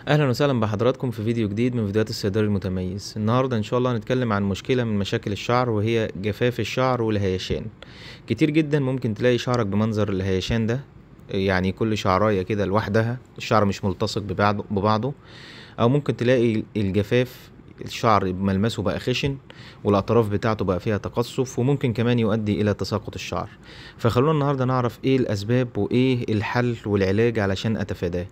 اهلا وسهلا بحضراتكم في فيديو جديد من فيديوهات الصيدلي المتميز. النهارده ان شاء الله هنتكلم عن مشكلة من مشاكل الشعر، وهي جفاف الشعر والهيشان. كتير جدا ممكن تلاقي شعرك بمنظر الهيشان ده، يعني كل شعرايه كده لوحدها، الشعر مش ملتصق ببعضه، او ممكن تلاقي الجفاف الشعر ملمسه بقى خشن والاطراف بتاعته بقى فيها تقصف، وممكن كمان يؤدي الى تساقط الشعر. فخلونا النهارده نعرف ايه الاسباب وايه الحل والعلاج علشان اتفاداه.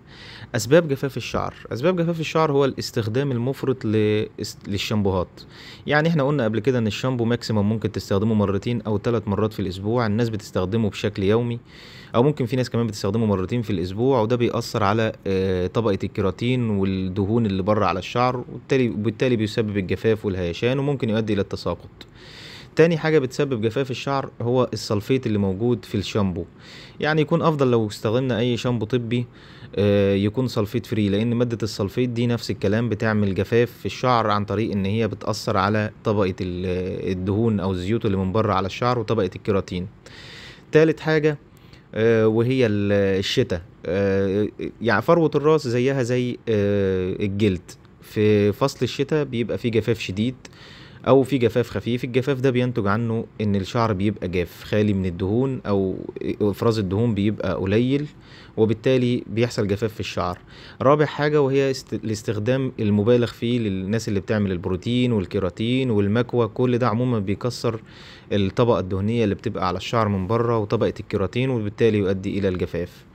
اسباب جفاف الشعر. اسباب جفاف الشعر هو الاستخدام المفرط للشامبوهات. يعني احنا قلنا قبل كده ان الشامبو maximum ممكن تستخدمه مرتين او 3 مرات في الاسبوع، الناس بتستخدمه بشكل يومي، او ممكن في ناس كمان بتستخدمه مرتين في الاسبوع، وده بيأثر على طبقة الكيراتين والدهون اللي بره على الشعر، وبالتالي بيسبب الجفاف والهيشان، وممكن يؤدي الى التساقط. تاني حاجة بتسبب جفاف الشعر هو ال sulfate اللي موجود في الشامبو. يعني يكون افضل لو استخدمنا اي شامبو طبي يكون sulfate free، لان مادة ال sulfate دي نفس الكلام بتعمل جفاف في الشعر عن طريق ان هي بتأثر على طبقة الدهون او الزيوت اللي من بره على الشعر وطبقة الكيراتين. تالت حاجة وهي الشتاء. يعني فروة الراس زيها زي الجلد، في فصل الشتاء بيبقى فيه جفاف شديد او في جفاف خفيف. الجفاف ده بينتج عنه ان الشعر بيبقى جاف خالي من الدهون، او افراز الدهون بيبقى قليل، وبالتالي بيحصل جفاف في الشعر. رابع حاجة وهي الاستخدام المبالغ فيه للناس اللي بتعمل البروتين والكيراتين والمكوى، كل ده عموما بيكسر الطبقة الدهنية اللي بتبقى على الشعر من بره وطبقة الكيراتين، وبالتالي يؤدي الى الجفاف.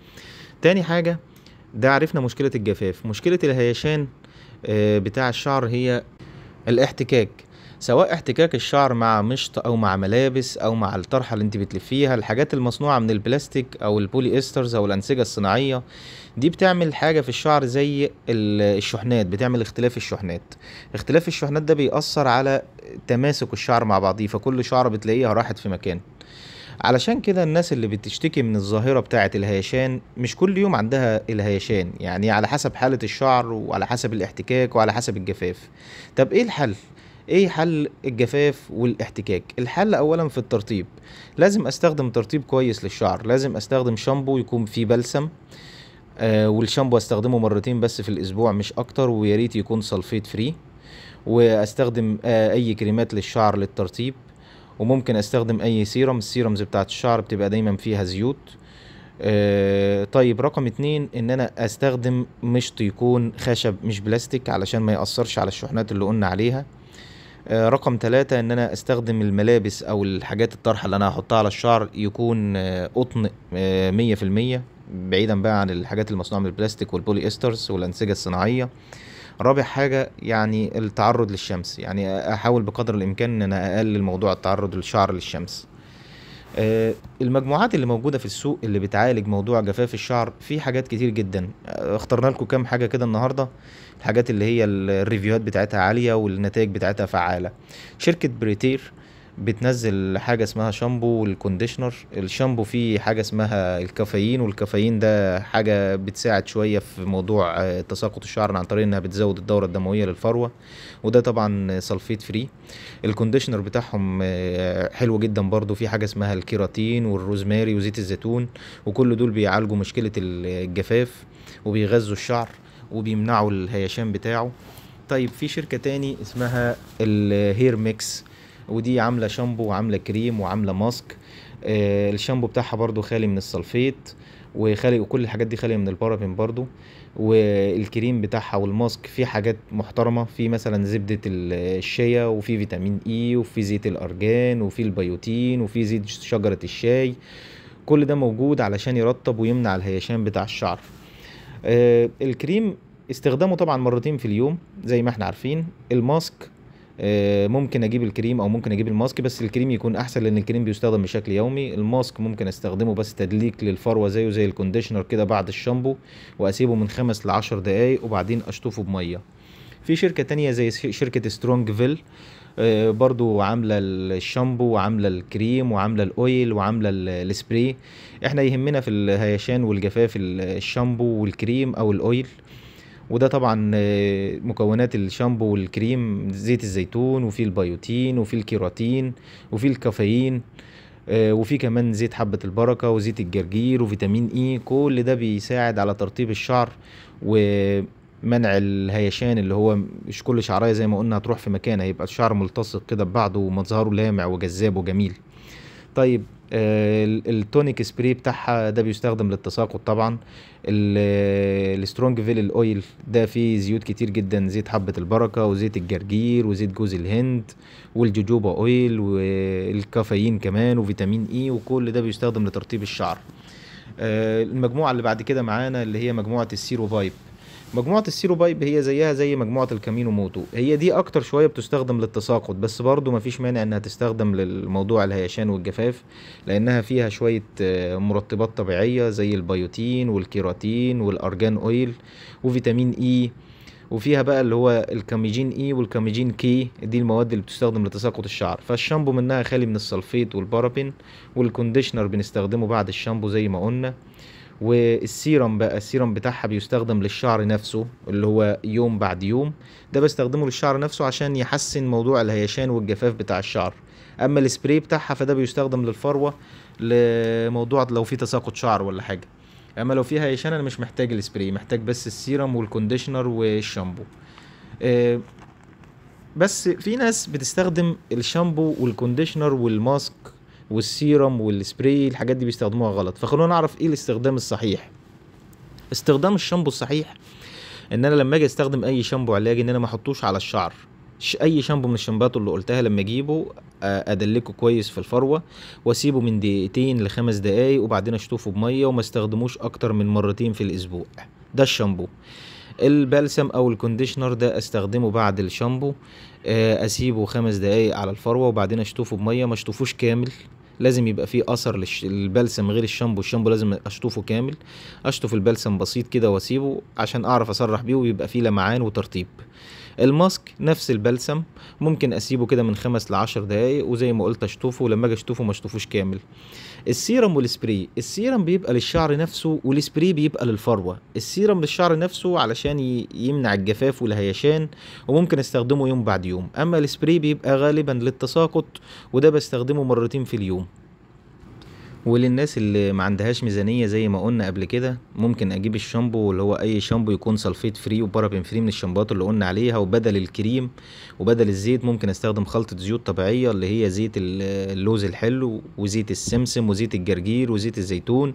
تاني حاجة ده عرفنا مشكلة الجفاف. مشكلة الهيشان بتاع الشعر هي الاحتكاك، سواء احتكاك الشعر مع مشط او مع ملابس او مع الطرحة اللي انت بتلفيها، الحاجات المصنوعة من البلاستيك او ال polyesters او الانسجة الصناعية دي بتعمل حاجة في الشعر زي الشحنات، بتعمل اختلاف الشحنات. اختلاف الشحنات ده بيأثر على تماسك الشعر مع بعضيه، فكل شعره بتلاقيها راحت في مكان. علشان كده الناس اللي بتشتكي من الظاهرة بتاعة الهيشان مش كل يوم عندها الهيشان، يعني على حسب حالة الشعر وعلى حسب الاحتكاك وعلى حسب الجفاف. طب ايه الحل؟ ايه حل الجفاف والاحتكاك؟ الحل اولا في الترطيب. لازم استخدم ترطيب كويس للشعر، لازم استخدم شامبو يكون فيه بلسم، والشامبو استخدمه مرتين بس في الاسبوع مش اكتر، وياريت يكون sulfate free. واستخدم اي كريمات للشعر للترطيب، وممكن استخدم اي serum، ال serums بتاعت الشعر بتبقى دايما فيها زيوت. طيب رقم 2 ان انا استخدم مشط يكون خشب مش بلاستيك علشان ما يأثرش على الشحنات اللي قلنا عليها. رقم 3 ان انا استخدم الملابس او الحاجات الطرحة اللي انا هحطها على الشعر يكون قطن 100%، بعيدا بقى عن الحاجات المصنوعة من البلاستيك وال polyesters والانسجة الصناعية. رابع حاجة يعني التعرض للشمس، يعني احاول بقدر الامكان ان انا اقلل موضوع التعرض للشعر للشمس. المجموعات اللي موجودة في السوق اللي بتعالج موضوع جفاف الشعر في حاجات كتير جدا، اخترنا لكم كام حاجة كده النهاردة، الحاجات اللي هي ال review هات بتاعتها عالية والنتائج بتاعتها فعالة. شركة بريتير بتنزل حاجة اسمها شامبو وال conditioner. الشامبو فيه حاجة اسمها الكافيين، والكافيين ده حاجة بتساعد شوية في موضوع تساقط الشعر عن طريق انها بتزود الدورة الدموية للفروة، وده طبعا sulfate free. ال conditioner بتاعهم حلو جدا برضو، فيه حاجة اسمها الكيراتين والروزماري وزيت الزيتون، وكل دول بيعالجوا مشكلة الجفاف وبيغذوا الشعر وبيمنعوا الهيشان بتاعه. طيب في شركة تاني اسمها ال Hair Mix، ودي عاملة شامبو وعاملة كريم وعاملة mask. الشامبو بتاعها برضو خالي من ال sulfate وخالي، وكل الحاجات دي خالية من البارابين برضو. والكريم بتاعها وال mask فيه حاجات محترمة، في مثلا زبدة الشيا، وفي فيتامين E، وفي زيت الارجان، وفي البيوتين، وفي زيت شجرة الشاي. كل ده موجود علشان يرطب ويمنع الهيشان بتاع الشعر. الكريم استخدامه طبعا مرتين في اليوم زي ما احنا عارفين. ال mask ممكن اجيب الكريم او ممكن اجيب ال mask، بس الكريم يكون احسن لان الكريم بيستخدم بشكل يومي. ال mask ممكن استخدمه بس تدليك للفروه زيه زي ال conditioner كده بعد الشامبو، واسيبه من 5 ل10 دقايق وبعدين اشطفه بميه. في شركة تانية زي شركة سترونج فيل، برضو عامله الشامبو وعامله الكريم وعامله ال oil وعامله السبراي. احنا يهمنا في الهيشان والجفاف الشامبو والكريم او ال oil، وده طبعا مكونات الشامبو والكريم زيت الزيتون، وفي البيوتين، وفي الكيراتين، وفي الكافيين، وفي كمان زيت حبة البركة وزيت الجرجير وفيتامين E. كل ده بيساعد على ترطيب الشعر منع الهيشان اللي هو مش كل شعرايه زي ما قلنا هتروح في مكانها، هيبقى الشعر ملتصق كده ببعضه ومظهره لامع وجذاب وجميل. طيب ال tonic spray بتاعها ده بيستخدم للتساقط طبعا. ال Strong Veil ال oil ده فيه زيوت كتير جدا، زيت حبة البركة وزيت الجرجير وزيت جوز الهند وال jojoba oil والكافيين كمان وفيتامين E، وكل ده بيستخدم لترطيب الشعر. المجموعة اللي بعد كده معانا اللي هي مجموعة السيرو فايب. مجموعة السيرو بايب هي زيها زي مجموعة الكامينو موتو، هي دي اكتر شوية بتستخدم للتساقط، بس برضو مفيش مانع انها تستخدم للموضوع الهيشان والجفاف، لانها فيها شوية مرطبات طبيعية زي البيوتين والكيراتين وال argan oil وفيتامين E، وفيها بقى اللي هو الكاميجين E والكاميجين K، دي المواد اللي بتستخدم لتساقط الشعر. فالشامبو منها خالي من ال sulfate وال paraben، وال conditioner بنستخدمه بعد الشامبو زي ما قلنا. والسيرم بقى، السيرم بتاعها بيستخدم للشعر نفسه اللي هو يوم بعد يوم، ده بستخدمه للشعر نفسه عشان يحسن موضوع الهيشان والجفاف بتاع الشعر. اما السبراي بتاعها فده بيستخدم للفروة لموضوع لو في تساقط شعر ولا حاجة. اما لو في هيشان انا مش محتاج السبراي، محتاج بس ال serum وال conditioner والشامبو. بس في ناس بتستخدم الشامبو وال conditioner وال mask وال serum وال spray، الحاجات دي بيستخدموها غلط، فخلونا نعرف ايه الاستخدام الصحيح. استخدام الشامبو الصحيح ان انا لما اجي استخدم اي شامبو علاجي ان انا ما احطوش على الشعر. اي شامبو من الشامبات اللي قلتها لما اجيبه ادلكه كويس في الفروه واسيبه من دقيقتين لخمس دقايق وبعدين اشطفه بميه، وما استخدموش اكتر من مرتين في الاسبوع. ده الشامبو. البلسم او ال conditioner ده استخدمه بعد الشامبو، اسيبه 5 دقايق على الفروه وبعدين اشطفه بميه، ما اشطفوش كامل، لازم يبقى فيه اثر للبلسم غير الشامبو. الشامبو لازم اشطفه كامل، اشطف البلسم بسيط كده واسيبه عشان اعرف اسرح بيه ويبقى فيه لمعان وترطيب. ال mask نفس البلسم ممكن اسيبه كده من 5 ل10 دقايق وزي ما قلت اشطفه، ولما اجي اشطفه ما اشطفوش كامل. ال serum وال spray، ال serum بيبقى للشعر نفسه والسبراي بيبقى للفروه. السيرم للشعر نفسه علشان يمنع الجفاف والهيشان وممكن استخدمه يوم بعد يوم، اما السبراي بيبقى غالبا للتساقط وده بستخدمه مرتين في اليوم. وللناس اللي ما عندهاش ميزانية زي ما قلنا قبل كده ممكن اجيب الشامبو اللي هو اي شامبو يكون sulfate free و paraben free من الشامبوات اللي قلنا عليها، وبدل الكريم وبدل الزيت ممكن استخدم خلطة زيوت طبيعية اللي هي زيت اللوز الحلو وزيت السمسم وزيت الجرجير وزيت الزيتون،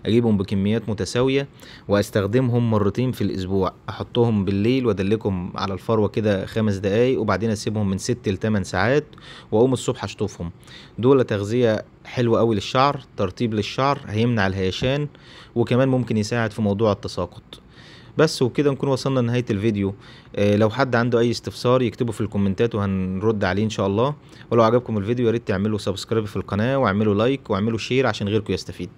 اجيبهم بكميات متساوية واستخدمهم مرتين في الاسبوع، احطهم بالليل وادلكهم على الفروة كده 5 دقايق وبعدين اسيبهم من 6 ل 8 ساعات واقوم الصبح اشطفهم. دول تغذية حلوة قوي للشعر، ترطيب للشعر، هيمنع الهيشان وكمان ممكن يساعد في موضوع التساقط. بس وكده نكون وصلنا لنهاية الفيديو. لو حد عنده اي استفسار يكتبه في الكومنتات وهنرد عليه ان شاء الله. ولو عجبكم الفيديو يا ريت تعملوا subscribe في القناة واعملوا like واعملوا share عشان غيركم يستفيد.